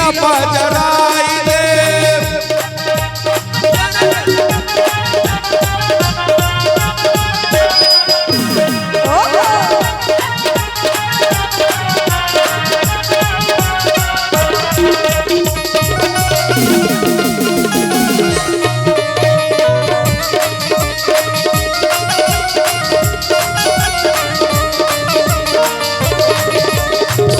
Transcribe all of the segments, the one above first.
हीरा बजराई दे।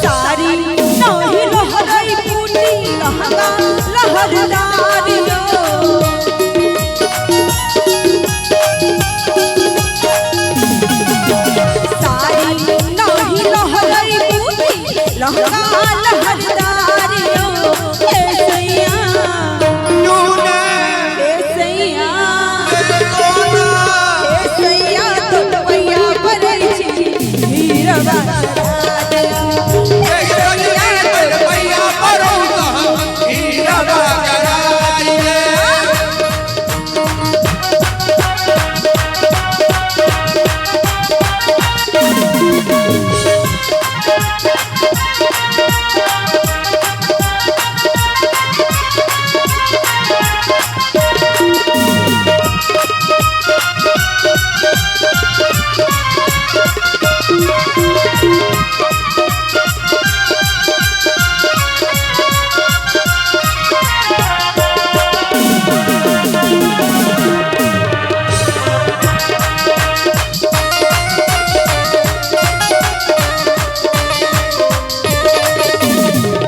सारी नाही लहरई बूटी लहंगा लहरदार यो। सारी नाही लहरई बूटी लहंगा लहरदार यो। हे सैया, हे सैया, हे सैया तोलवैया परै छी हीरवा करा दियो। हीरा बजराई दे।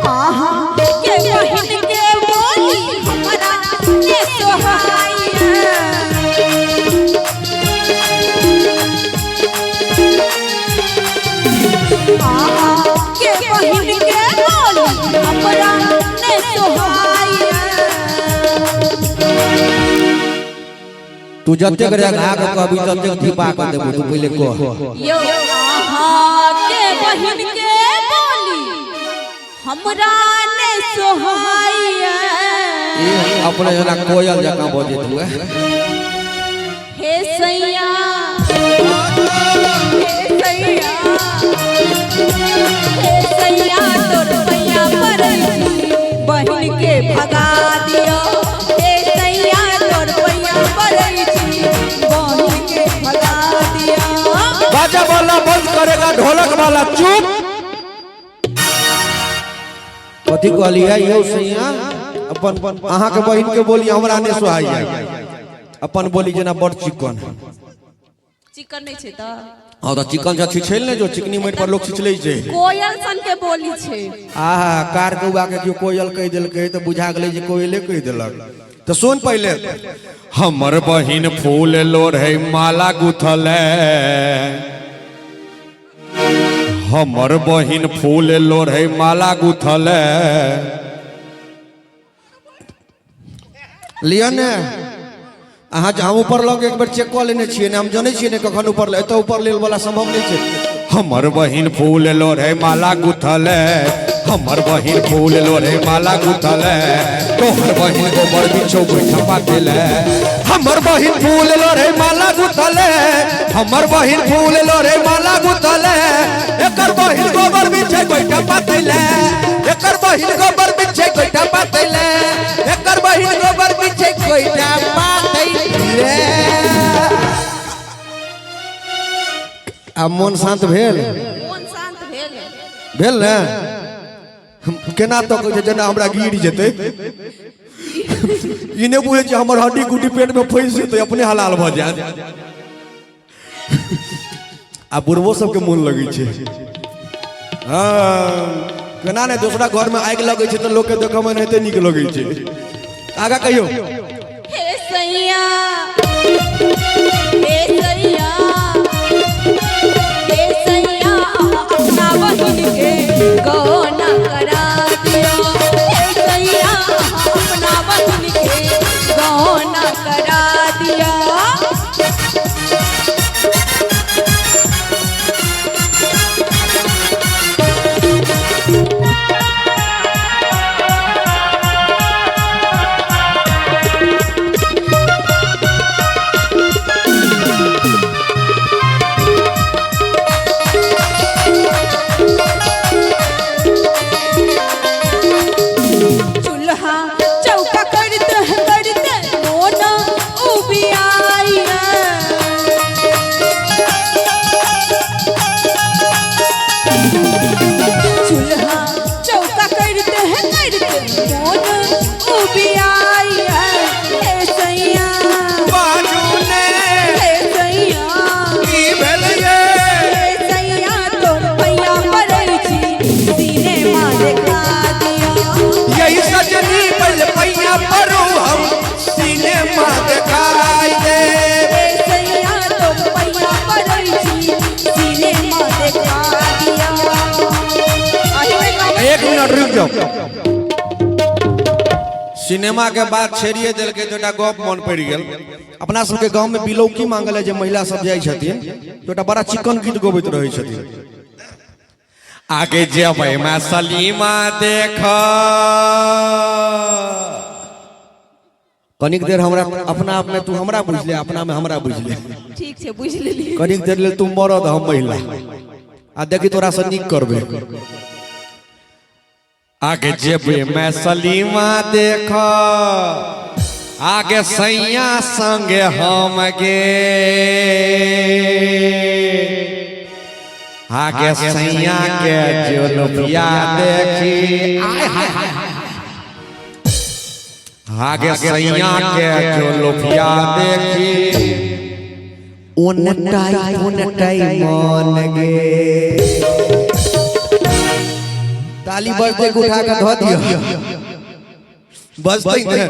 आहा के बहिन के बोली हमरा ने सोहाइया। आहा के बहिन के बोली हमरा ने सोहाइया। तू जतेक रेघा के कहबी ततेक धीपा के देबो, तू पहिले कह। यो आहा के बहिन के बोली हमरा ने सोहाइया। ई अपने जना कोयल जकाँ बजैत हुए। हे सैया, हे सैया, हे सैया तोर पैया परै छी बहिन के भगा दियो। हे सैया तोर पैया परै छी बहिन के भगा दियो। बाजा वाला बंद करेगा, ढोलक वाला चुप। कथी कहलियै यौ सैया? अपन अहाँ के बहिन के बोली हमरा नहि सोहाइया, अपन बोली जेना बड़ चिकन। चिकन नहि छै तऽ? हाँ तऽ चिकन से छिछैल ने जो चिकनी माटि पर लोग छिछलै छै। कोयल सन के बोली छै। आहा, कार कौआ के केओ कोयल कहि देलकै तऽ बुझा गेलै जे कोयले कहि देलक। तऽ सुन पहिले, हमर बहिन फूल लोढ़े माला गुथल, हमर बहिन फूल लोढ़े माला गुथल। लिअ ने अहाँ, हम ऊपर लग एक बेर चेक कऽ लेने छियै ने, हम जनै छियै ने कखन ऊपर एतऽ ऊपर लेल वाला संभव नहि छै। हमर बहिन फूल लोढ़े माला गुथल, हमर बहिन फूल लोढ़े माला गुथल, तोहर बहिन गोबर बिछो गोइठा पातेल। हमर बहिन फूल लोढ़े माला गुथल, हमर बहिन फूल लोढ़े माला गुथल, एकर बहिन गोबर बिछे गोइठा पातेल, एकर बहिन गोबर बिछे गोइठा पातेल, एकर बहिन गोबर बिछे गोइठा पातेल। आब मोन शांत भेल? मोन शांत भेल। भेल ने? केना तो कहै छै जेना हमरा गिर जेतै, ई नहि बुझै छै हमर हड्डी गुड्डी पेट में फंसि जेतै, अपने हलाल भऽ जायत। आ बुढ़बो सबके मोन लगै छै। हँ, केना ने दोसरा घर में आगि लगै छै तऽ लोकके देखऽ मे एनाहिते नीक लगै छै। आगाँ कहियौ। हे सैया, हे सैया, हे सैया अपना बहिन के गौना करा दियो। हे सैया अपना बहिन के गौना करा दियो। पैया परू हम सिनेमा देखाई देब। हे सैया तोर पैया पड़ै छी सिनेमा देखा दिया। एक मिनट रुक जाओ। सिनेमा के बाद छेड़िए देलकै तऽ एकटा गप मन पड़ि गेल। अपना सबके गाँव में बिलौकी मांगल जे महिला सब जाइ छथिन तऽ एकटा बड़ा चिकन गीत गबैत रहै छथिन। आगे जेबै मैं सलीमा देख। कनिक देर हमरा अपना आप में तू हमरा बुझ ले, अपना में हमरा बुझ ले। ठीक छै, बुझि लेलियै। कनिक देर लेल तू मरद हम महिला, आ देखी तोरा से नीक करबै। आगे जेबै मैं सलीमा देख, आगे सैया संगे हम गे, आगे सैया के जुल्फिया देखी, आय हाय हाय, आगे सैया के जुल्फिया देखी, ओनटाई ओनटाई मन गे। ताली बजते के उठा के धो दियो, बजते ने।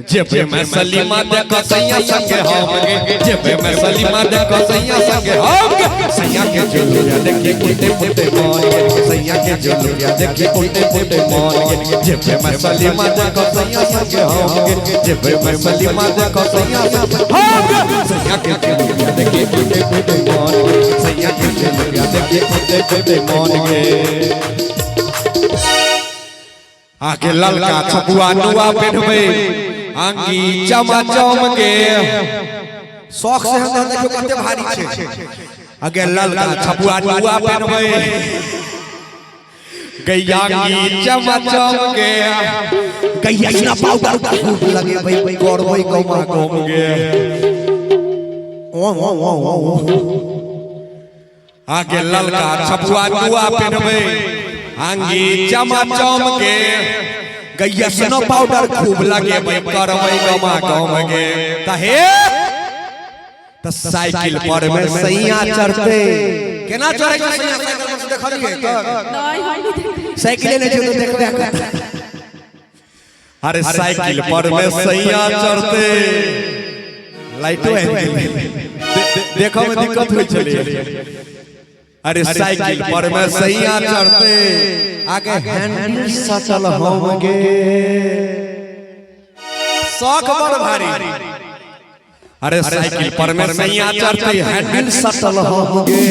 जेबे मैं सलीमा देख सैया संगे हम गे, जेबे मैं सलीमा देख सैया संगे हम गे, सैया के जुलुया देखे उल्टे पुल्टे मन गे, सैया के जुलुया देखे उल्टे पुल्टे मन गे, जेबे मैं सलीमा देख सैया संगे हम गे, जेबे मैं सलीमा देख सैया संगे हम गे, सैया के जुलुया देखे उल्टे पुल्टे मन गे, सैया के जुलुया देखे उल्टे पुल्टे मन गे। आगे ललका छपुआ नुआ पेन्हबै आंगी चमाचम गे। शौक से हम देखियो कते भारी छै। आगे ललका छपुआ नुआ पेन्हबै गैयांगी चमाचम गे, गैया ना पाउडर खूब लगेबै करबै गमा गम गे। ओ ओ ओ ओ। आगे ललका छपुआ नुआ पेन्हबै आंगी चमाचम गे, गैया स्नो पाउडर खूब लगेबै करबै गमा गम गे। त हे त साइकिल पर में सैया चढ़ते। केना चढ़ै छै सैया साइकिल पर से देखलियै? नहि, हम नहि देखलियै। साइकिले नहि छै तऽ देखबे करतै। अरे साइकिल पर में सैया चढ़ते, लाइटो आबि गेलै, देखऽ में दिक्कत होइ छलै। अरे साइकिल पर में सैया चढ़ते, आगे हैंडल सटल हम गे। शौक बड़ भारी। अरे साइकिल पर में सैया चढ़ते, हैंडल सटल हम गे,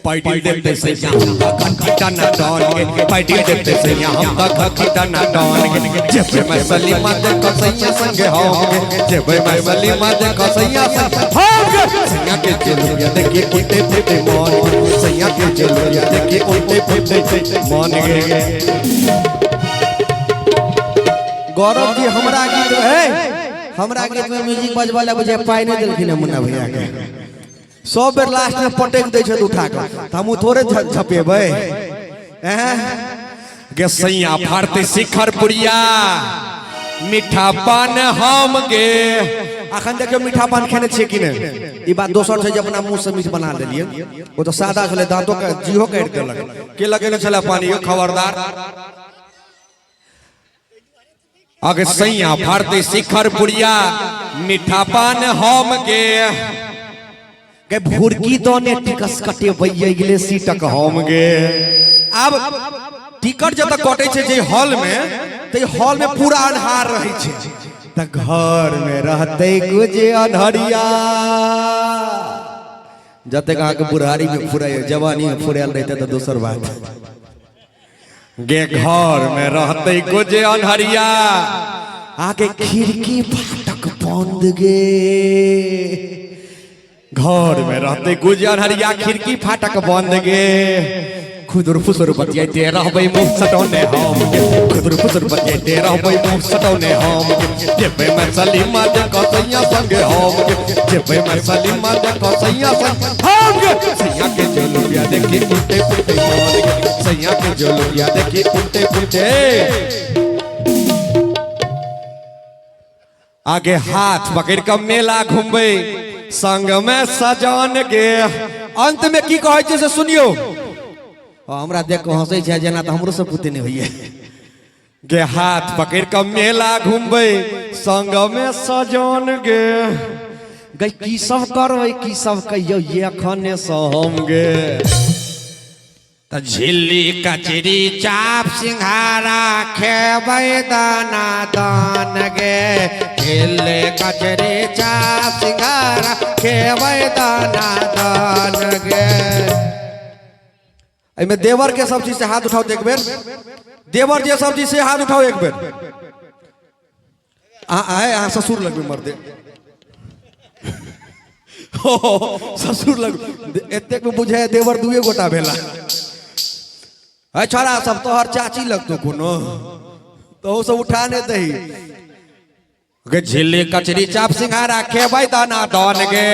पैडिल देखते सैया हम खटखटा ना डॉन गे, पैडिल देखते सैया हम खटखटा ना डॉन गे, जेबे मैं सलीमा देखो सैया संगे हम गे, जेबे मैं सलीमा देखो सैया संगे हम गे, सैया के चलुया देखिए उल्टे पुल्टे मन गे, सैया के चलुया देखिए उल्टे पुल्टे मन गे। गौरव जी हमरा गीत है, हमरा गीत में म्यूजिक बजबै ला बुझे पाइ नहि देलखिन हँ मुन्ना भैया के। सब बेर लास्ट में पटक दै छै उठा कऽ, तऽ हमहूँ थोड़े झपेबै। गे सैया फाड़ते शिखर पुरिया मीठा पान हम गे। अखन देखियौ मीठा पान खेने छियै कि नहि? ई बात दोसर छै जे अपना मुँह से मीठ बना लेलियै, ओ तऽ सादा छलै, दाँतो के जीहो काटि देलक। के लगेने छलै पानी यौ? खबरदार। अगे सैया फाड़ते शिखर पुरिया मीठा पान हम गे, गे भुरकी दने टिकस कटेबै गेले सीटक हम गे। आब टिकट जतऽ कटै छै जे हॉल में, ते हॉल में पूरा अन्हार रहै छै, तऽ घर में रहतै गुजे अन्हरिया। जतेक अहाँके बुढ़ारी में फुराइ, जवानी में फुरायल रहितै तऽ दोसर बात। गे घर में रहते गुजे अन्हरिया, आगे खिड़की फाटक बंद गे, घर में रहते गुजे अन्हरिया, खिड़की फाटक बंद गे, खुदुर फुसुर बतियाइते रहबै मुँह सटौने हम गे, खुदुर फुसुर बतियाइते रहबै मुँह सटौने हम गे, जेबै मैं सलीमा देखो सैया संगे हम गे, जेबै मैं सलीमा देखो सैया संगे हम गे, सैया के जुलुया देखी उल्टे पुल्टे मन गे, सैया के जुलुया देखी उल्टे पुल्टे। आगे हाथ पकड़ के मेला घूमबै संग में सजान गे। अंत में की कहै छै से सुनियो। हमरा देख के हंसै छै जेना तऽ हमरो से पुते नहि होइए। गे हाथ पकड़ कऽ मेला घुमबै संग में सजन गे। गई की सब करबै, की सब कहियौ ये एखने से हम गे। तऽ झिल्ली कचरी चाप सिंघाड़ा खेबै दाना दान गे। झिल्ली कचरी चाप सिंघाड़ा खेबै दाना दान गे। एहिमे देवर के सब चीज से हाथ उठाओ एक बेर। देवर जे सब चीज से हाथ उठाओ एक बेर। आए अहाँ ससुर लगबै मर्दे। हो, ससुर लग एतेक में बुझाय देवर दुए गोटा भेला। है छोरा सब तोहर चाची लगतो कोनो तो सब उठा नहीं दही। गे झिल्ली कचरी चाप सिंघाड़ा खेबै दाना दान गे।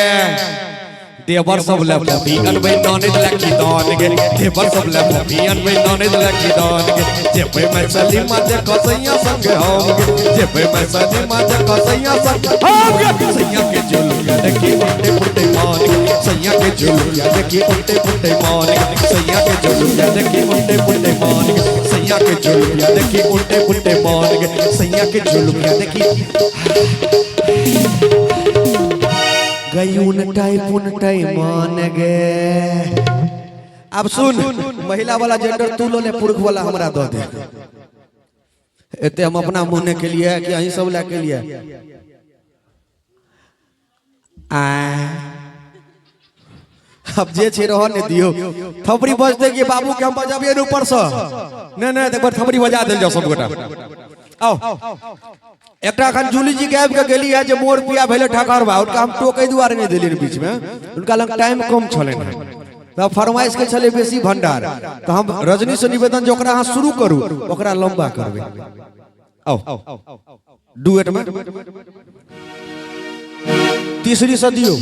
देवर सब ले फोफी अनबै ननद ले की दान गे। देवर सब ले फोफी अनबै ननद ले की दान गे। जेबै मैं सलीमा जे कसैया संग हम गे। जेबै मैं सलीमा जे कसैया संग हम गे। सैया के झुलुया देखी उल्टे पुल्टे मान गे। सैया के झुलुया देखी उल्टे पुल्टे मान गे। सैया के झुलुया देखी उल्टे पुल्टे मान गे। सैया के झुलुया देखी उल्टे पुल्टे मान गे। सैया के झुलुया देखी गई उनटाई पुनटाई मान गे। अब सुन, महिला वाला जेंडर तू लो ले, पुरुष वाला हमरा दऽ दे। एते हम अपना मुँह के लिए कि अहीं सब ला के लिए। आ अब जे छै रह ने दियो। थपड़ी बजते कि बाबू के हम बजाबिए ऊपर से। नहीं नहीं, एक बार थपड़ी बजा देल जाओ सब गोटा। आओ एकटा अखन जूली जी के आबि के गेली है जे मोर पिया भेले ठकरबा, उनका हम टोकै दुआरे नहीं देलियनि बीच में, उनका लग टाइम कम छलनि हेँ, तऽ फरमाइश के छलै बेसी भंडार। तऽ हम रजनी से निवेदन जे ओकरा अहाँ शुरू करू, ओकरा लंबा करबै। आओ डुएट में तीसरी से दियो।